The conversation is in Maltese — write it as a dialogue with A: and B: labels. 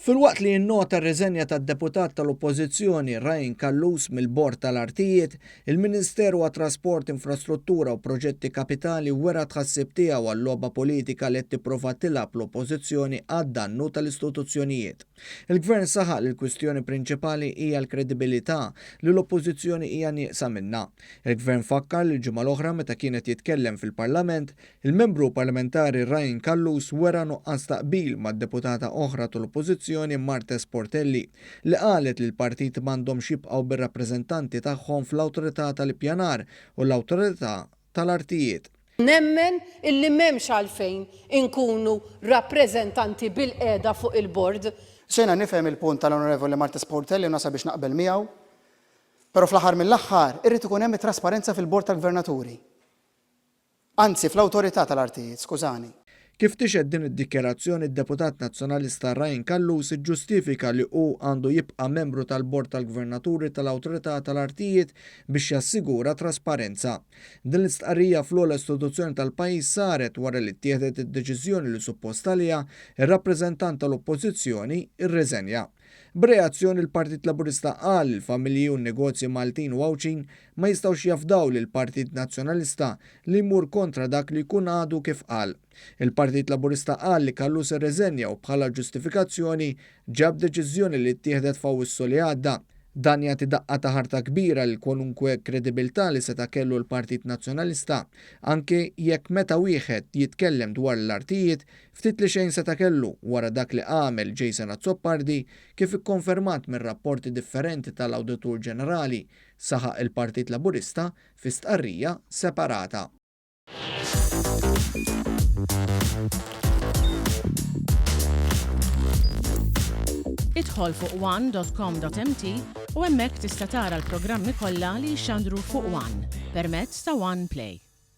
A: Filwaqt li jinnota r-riżenja tad-Deputat tal-Oppożizzjoni Ryan Callus mill-Bord tal-Artijiet, il-Ministeru għat-Trasport, Infrastruttura u Proġetti Kapitali wera t-tħassib tiegħu għal-logħba politika li qed tipprova tilgħab l-Oppożizzjoni għad-dannu tal-istituzzjonijiet. Il-Gvern saħaq li l-kwistjoni prinċipali hija l-kredibilità li l-Oppożizzjoni hija nieqsa minnha. Il-Gvern fakkar li l-ġimgħa l-oħra meta kien qed jitkellem fil-Parlament, Il-Membru Parlamentari Ryan Callus wera nuqqas ta' qbil ma' deputata oħra tal-Oppożizzjoni Marthese Portelli li qalet li l-partit m'għandhomx jibqgħu bir-rappreżentanti tagħhom fl-Awtorità tal-Ippjanar u l-Awtorità tal-Artijiet.
B: Nemmen illi m'hemmx għalfejn inkunu rappreżentanti bilqiegħda fuq il-bord.
C: Jiena nifhem il-punt tal-Onorevoli Marthese Portelli u nasal biex naqbel miegħu. Però fl-aħħar mill-aħħar irid ikun hemm it-trasparenza fil-Bord tal-Gvernaturi. Anzi, fl-Awtorità tal-Artijiet, skużani.
A: Kif tixhed din id-dikjarazzjoni d-Deputat Nazzjonalista Ryan Callus iġġustifika li hu għandu jibqa' membru tal-Bord tal-Gvernaturi tal-Awtorità tal-Artijiet biex jassigura trasparenza. Din l-istqarrija fl-ogħla istituzzjoni tal-pajjiż saret wara li ttieħdet id-deċiżjoni li suppost għaliha r-rappreżentant tal-Oppożizzjoni rriżenja. B'reazzjoni l-Partit Laburista qal li l-familji u n-negozji Maltin u Għawdxin ma jistgħux jafdaw lill-Partit Nazzjonalista li jmur kontra dak li jkun għadu kif qal. Il-Partit Laburista qal li Callus irreżenja u bħala ġustifikazzjoni ġab deċiżjoni li ttieħdet f'Awwissu li għadda. Dan jagħti daqqa ta' ħarta kbira lil kwalunkwe kredibilità li seta' kellu l-Partit Nazzjonalista, anke jekk meta wieħed jitkellem dwar l-artijiet Ftit li xejn seta' kellu wara dak li għamel Jason Azzopardi kif ikkonfermat minn rapporti differenti tal-Awditur Ġenerali, saħaq il-Partit Laburista fi stqarrija separata.
D: Idħol fuq one.com.mt u hemmhekk tista' tara l-programmi kollha li jixxandru fuq One permezz ta' One Play.